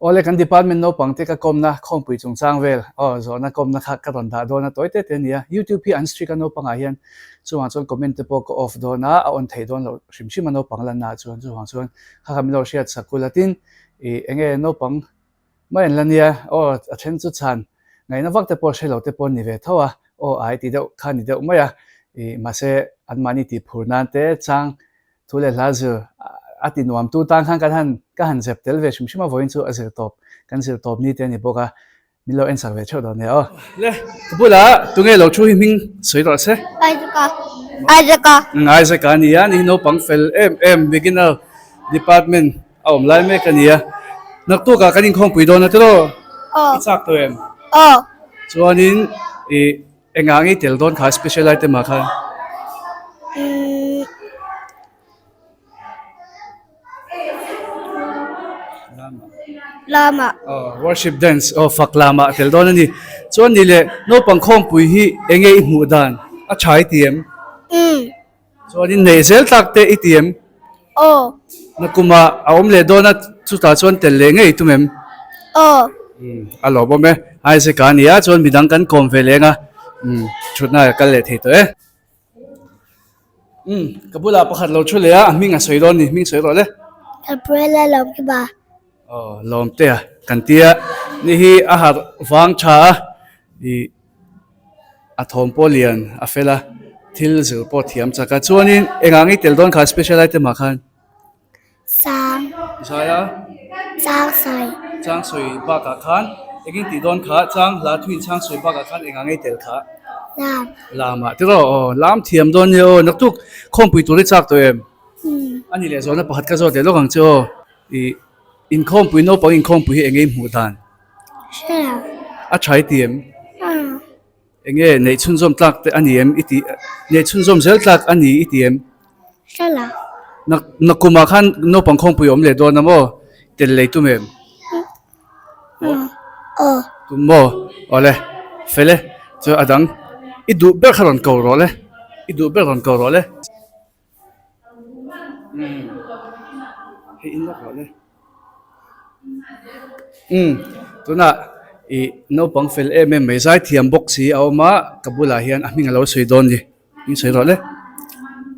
Awle kan department naupang te ka kawmna khawmpui chungchang vel aw zawhna kawmna kha ka rawn dah dawn a tawi te te a nia. Youtube hi an strict a naupang ah hian chungah chuan comment te pawh ka off dawn a, a on theih dawn loh hrim hrim a naupang lanna ah chuan chuvang chuan kha kha min lo hriat sak kul a tin ih enge naupang mai an la nia aw a then chu chhan ngaihna vak te pawh hre lo te pawh an ni ve tho a aw ai ti deuh kha ni deuh mai a ih mahse anmahni tih phur nan te chang Thu leh hla zir a ti nuam tu tan khan kan han ka han zep tel ve hrim hrim a vawiin chu a zir tawp kan zir tawp ni te a ni bawk a min lo en sak ve theuh dawn nia aw. Le ka bulah tunge lo thu hi hming sawi rawh se. Isaac-a Isaac-a. Isaac-a a ni a ni hi naupang fel em em beginner department a awm lai mek a ni a naktukah kan inkhawmpui dawn a tiraw? Aw. I chak tawh em? Aw. Chuanin ih Engah ngei tel dawn kha special item ah khan? Lama. Oh, worship dance oh fak lama tel dawn ani. Chuan ni le naupang khawmpui hi enge i hmuh dan a tha i ti em? Chuanin neih zel tlak te i ti em? Aw. Nakumah a awm leh dawn a, chutah chuan tel leh ngei i tum em? Aw. Umm, a lawm awm e. Isaac a nia, chuan midang kan kawm ve leng a, umm, thutna a kal leh thei tawh e. Umm, ka bulah pakhat lo thu leh a, a hming a sawi dawn ni, hming sawi rawh le. Gabriela Lawmkiba. Aw, Lawmtea kan tia, ni hi a harh vang tha a, ih. A thawm pawh lian a fel a, thil zir pawh thiam chak a. Chuanin engah nge i tel dawn kha special item ah khan? Chang. Zai a? Chang sawi. Chang sawi bakah khan engin tih dawn kha? Chang hla thuin chang sawi bakah khan engah nge i tel kha? Lam. Lam ah tiraw aw, lam thiam dawn nia aw. Naktuk khawmpui tur i chak tawh em? Umm. A ni leh zawhna pakhat ka zawt leh lawk ang che aw. Ih inkhawmpui naupang inkhawmpui hi enge i hmuh dan? Hre. A tha i ti em? Enge neih chhunzawm tlak te a ni em i tih neih chhunzawm zel tlak a ni i ti em? Hre lo. Nak nakumah khan naupang khawngpui a awm leh dawn a maw? Tel lei tum em? Aw. Tum maw? Awle fel e. Chuan a dang i duh ber kha rawn ko rawh le. I duh ber rawn ko rawh le. Hei in lawk rawh le umm tunah ih naupang fel em em mai zai thiam bawk si a awm a ka bulah hian a hming a lo sawi dawn ni hming sawi rawh le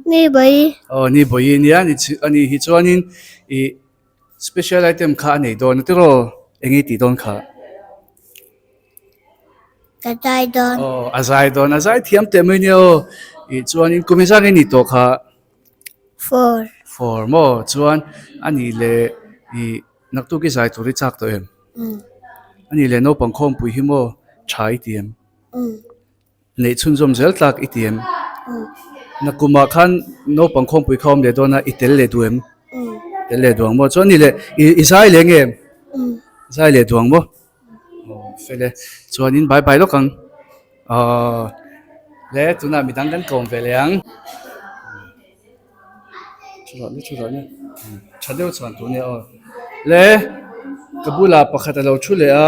ni bawi aw ni bawi nia ni chu ani hi chuanin ih special item kha a nei dawn a tiraw eng nge tih dawn kha. Ka zai dawn. Aw, a zai dawn. A zai thiam teh mai nia aw. Ih chuanin kum engzat nge ni tawh kha? Four. Four maw? Chuan a nih leh ih naktuk i zai tur i chak tawh em? Umm. A nih leh naupang khawmpui hi maw tha i ti em? Umm. Neih chhunzawm zel tlak i ti em? Nakumah khan naupang khawmpui kha awm leh dawn a, i tel leh duh em? Tel leh duh ang maw? Chuan ni leh i zai leh nge? Zai leh duh ang maw? Aw fel e. Chuanin bye bye lawk ang. Aw le tunah midang kan kawm ve leh ang. Thu rawh le thu rawh le tha deuh chuan tur nia aw le ka bulah pakhat a lo thu leh a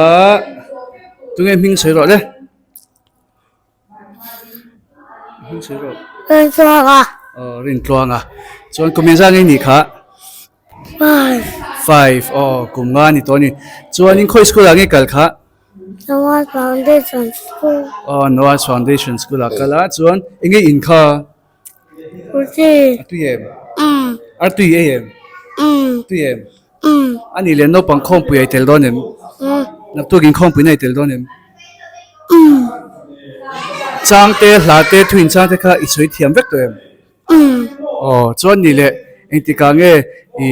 tunge hming sawi rawh le. Hming sawi rawh. Rintluanga. Aw Rintluanga chuan kum engzat nge nih kha? Five. Five aw kum nga ni tawh a ni. Chuanin khawi school ah nge kal kha? Noah's Foundation School. Aw Noah's Foundation School ah kal a chuan enge in kha? Ruti. A tui em? Umm. A tui ei em? Umm. Tui em? Umm. A nih leh naupang khawmpui ai tel dawn em? Umm. Naktuk in khawmpui na ai tel dawn em? Umm. Chang te, hla te, thu in chang te kha i sawi thiam vek tawh em? Umm. Aw, chuan nih leh engtikah nge i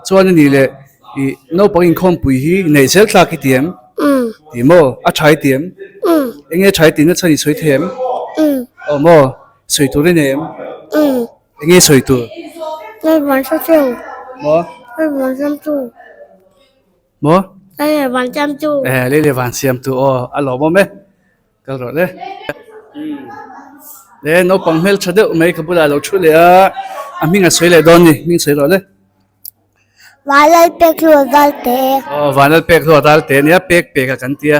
Chuan a nih leh i naupang inkhawmpui hi neih zel tlak i ti em? Ti maw? A tha i ti em? Eng nge tha i tih na chhan i sawi thei em? Aw maw? Sawi tur i nei em? Eng nge sawi tur? Maw? Maw? Lei leh van siamtu aw a lawmawm e. Kal rawh le. Le naupang hmel tha deuh mai ka bulah a lo thu leh a, a hming a sawi leh dawn ni, hming sawi rawh le. Vanlal pek hlu a dal te. Aw vanlal pek hlu a dal te ania pek pek a kan tia,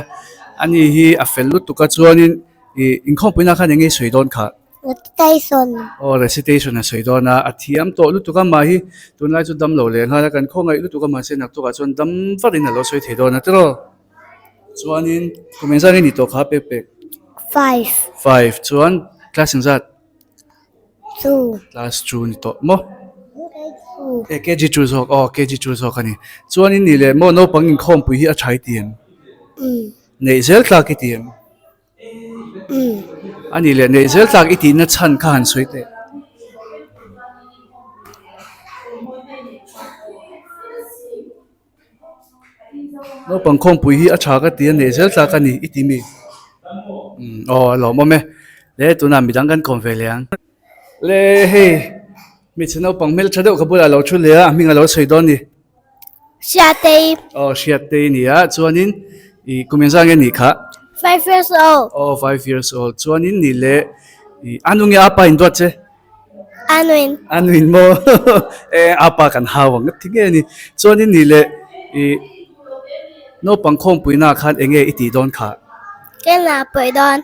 ani hi a fel lutuk a chuanin ih inkhawmpuina khan eng nge sawi dawn kha. Recitation. Aw recitation a sawi dawn a, a thiam tawh lutuk a mah hi tunlai chu dam lo leh nghal a, kan khawngaih lutuk a mahse naktukah chuan dam varin a lo sawi thei dawn a tiraw. Chuanin kum engzat nge ni tawh kha pek pek? Five. Five chuan class engzat? Two. Class two ni tawh maw? Two. E KG two zawk aw KG two zawk a ni. Chuanin ni leh maw naupang inkhawmpui hi a tha i ti em? Umm. Neih zel tlak i ti em? A nih leh neih zel tlak i tihna chhan kha han sawi teh. Naupang khawmpui hi a tha ka ti a neih zel tlak a ni i ti mi? Umm aw a lawmawm e. Le tunah midang kan kawm ve leh ang. Le hei hmeichhe naupang hmeltha deuh ka bulah a lo thu leh a, a hming a lo sawi dawn ni. Hriattei. Aw Hriattei a ni a, chuanin ih kum engzah nge nih kha? Five years old. Aw five years old, chuanin nih leh ih a nu nge a pa in duat che? A nuin. A nuin maw e a pa kan hau ang ti nge ni, chuanin nih leh ih naupang khawmpuina ah khan eng nge i tih dawn kha? Ka la pawi dawn.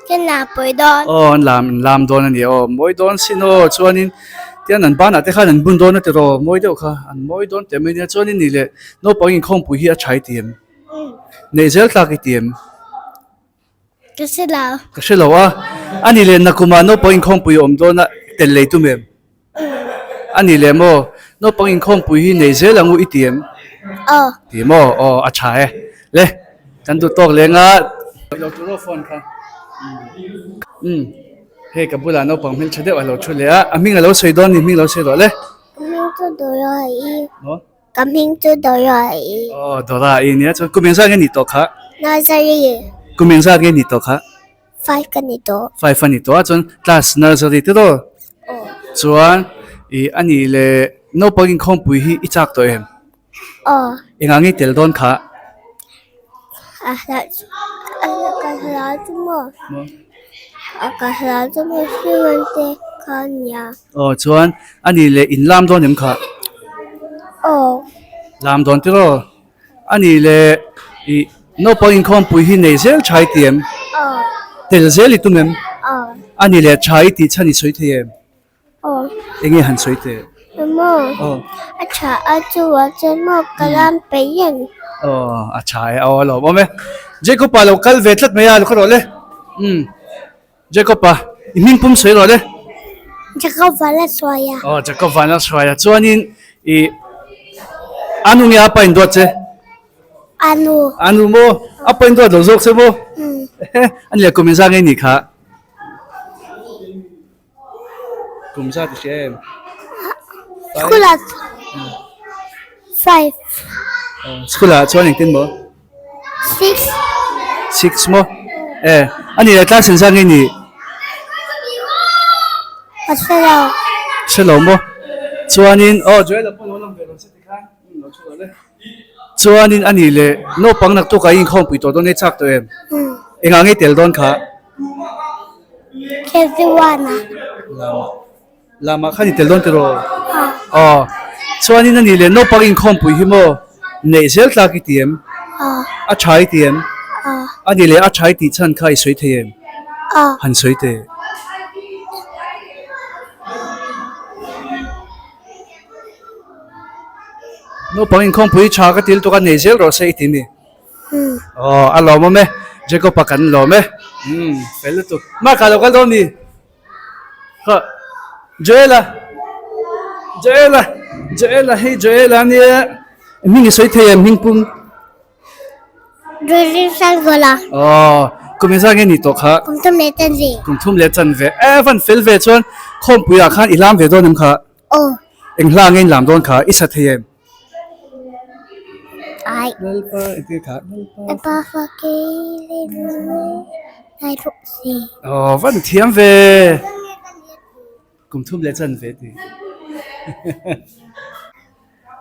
Ka lam pawi dawn. Aw an lam an lam dawn a ni aw mawi dawn sin aw chuanin tian an banah te khan an bun dawn a tiraw mawi deuh kha an mawi dawn teh mai nia chuanin nih leh naupang inkhawmpui hi a tha i ti em? Neih zel tlak i ti em? Ka hre lo. Ka hre lo a, a nih leh nakumah naupang inkhawmpui a awm dawn a tel lei tum em? A ni leh maw? Naupang inkhawmpui hi nei zel ang u i ti em? Aw. Ti maw? Aw, a tha e. Le, kan duh tawk leng a. Lo tur aw phone kha. Umm, hei ka bulah naupang hmeltha deuh a lo thu leh a, a hming a lo sawi dawn ni, hming lo sawi rawh le. Ka hming chu Dora-i. Maw? Ka hming chu Dora-i. Aw, Dora-i nia chuan kum engzat nge nih tawh kha? Nursery. Kum engzat nge nih tawh kha? Five ka ni tawh. Five a ni tawh a chuan class nursery te tawh. Aw. Chuan ih a nih leh naupang inkhawmpui hi i chak tawh em? Aw. Engah nge i tel dawn kha? A hla chu a ka hla chu maw? A ka hla chu maw hriman te kha a nia. Aw chuan a nih leh in lam dawn em kha? Aw. Lam dawn tiraw? A nih leh ih naupang inkhawmpui hi nei zel tha i ti em? Aw. Tel zel i tum em? Aw. A nih leh tha i tih chhan i sawi thei em? Aw. Enge han sawi teh? Maw. Aw. A tha a chu a chuan maw ka lam peih reng. Aw a tha e aw a lawmawm e. Jacob-a lo kal ve tlat mai a, lo kha rawh le. Umm. Jacob-a, i hming pum sawi rawh le. Jacob Vanlalhruaia. Aw, Jacob Vanlalhruaia. Chuanin i a nu nge a pa in duat che? A nu. A nu maw? A pa in duat lo zawk che maw? A nia kum engzah nge nih kha? Kum zat i hria em? School ah five. School ah chuan engtin maw? Six. Six maw? E, a nih leh class engzat nge nih? Ka hre lo. Hre lo maw? Chuanin aw Joel-a pawh lo lang ve lo che tikhan lo thu lo le. Chuanin a nih leh naupang naktuk ah i inkhawmpui tawh dawn e chak tawh em? Engah nge i tel dawn kha? Everyone ah. Lama. Lama khan i tel dawn tiraw? Aw. Chuanin a nih leh naupang inkhawmpui hi maw neih zel tlak i ti em? Aw. A tha i ti em? Aw. A nih leh a tha i tih chhan kha i sawi thei em? Aw. Han sawi teh. Naupang inkhawmpui tha ka til tuk a nei zel rawh se i ti mi? Aw a lawmawm e Jacob-a kan lawm e umm fel lutuk Mark ah lo kal dawn mi kha Joel-a Joel-a Joel-a hei Joel-a ania hming i sawi thei em hming pum Joel Sangwala aw kum engzat nge nih tawh kha kum thum leh chan ve kum thum leh chan ve e van fel ve chuan khawmpui ah khan i lam ve dawn em kha aw eng hla nge in lam dawn kha i sa thei em Ai. Lalpa engtin kha Lalpa. Lalpa fa kei le nai rawh se. Aw van thiam ve. Kum thum leh chan ve ti.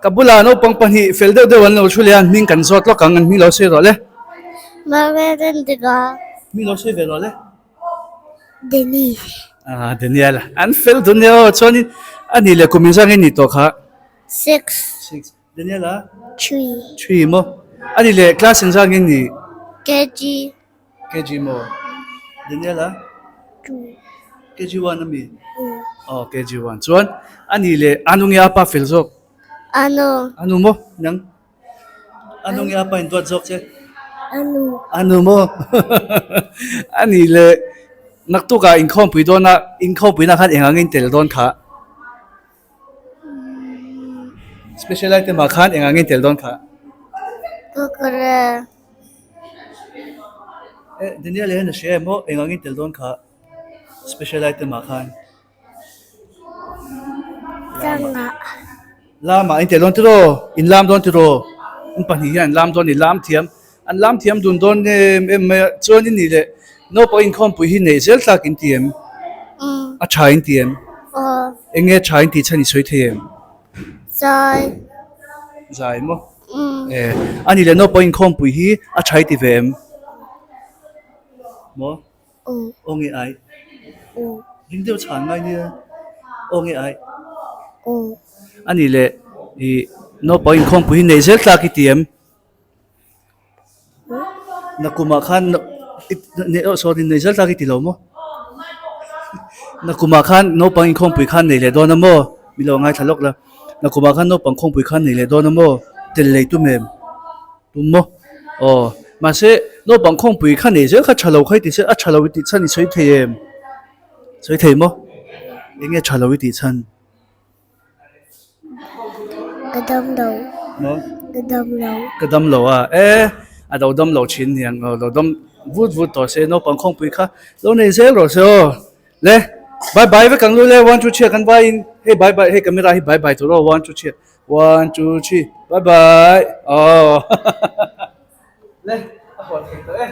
Ka bulah naupang pahnih fel deuh deuh an lo thu leh a, an hming kan zawt lawk ang, an hming lo sawi rawh le. Margaret Diga. Hming lo sawi ve rawh le. Denise. Ah Daniel an fel dun e aw chuanin a nih leh kum engzah nge nih tawh kha. Six. Six. Daniel a? Three. Three maw? A nih leh class engzah nge nih? KG. KG maw? Daniel a? Two. KG one a mi? Aw KG one. Chuan a ni leh a nu nge a pa fel zawk? A nu. A nu maw? Nang? A nu nge a pa in duat zawk che? A nu. A nu maw? A ni leh naktukah inkhawmpui dawn a, inkhawmpuina khan eng angin tel dawn kha? Special item ah khan eng angin tel dawn kha? Kukure. Eh, Daniel hian a hria em aw eng angin tel dawn kha? Special item ah khan. Changah. Lamah in tel dawn tiraw? In lam dawn tiraw? In pahnih hian an lam dawn ni lam thiam. An lam thiam dun dawn em em mai a. Chuan in nih leh naupang inkhawmpui hi neih zel tlak in ti em? A tha in ti em? Eng nge tha in tih chhan i sawi thei em? Zai. Zai maw? E, a nih leh naupang inkhawmpui hi a tha i ti ve em? Maw? Aw nge ai? Ring deuh chhan ngai nia. Aw nge ai? A nih leh i naupang inkhawmpui hi neih zel tlak i ti em? Nakumah khan sorry nei zel tlak i ti lo maw? Nakumah khan naupang inkhawmpui khan nei leh dawn a maw? Mi lo ngaithla lawk la. Nakumah khan naupang khawmpui khan nei leh dawn a maw? Tel lei tum em? Tum maw? Aw mahse naupang khawmpui kha nei zel kha tha lo kha i ti se a tha lo i tih chhan i sawi thei em? Sawi thei maw? Eng nge tha lo i tih chhan? Ka dam lo. Maw? Ka dam lo. Ka dam lo a. E, a lo dam lo thin niang aw, lo dam vut vut tawh se naupang khawngpui kha lo nei zel rawh se aw. Le, bye bye vek ang lu le, one two three ah kan vaiin hei bye bye hei camera hi bye bye tur aw, one two three ah, one two three bye bye aw. Le, a haw thei tawh e.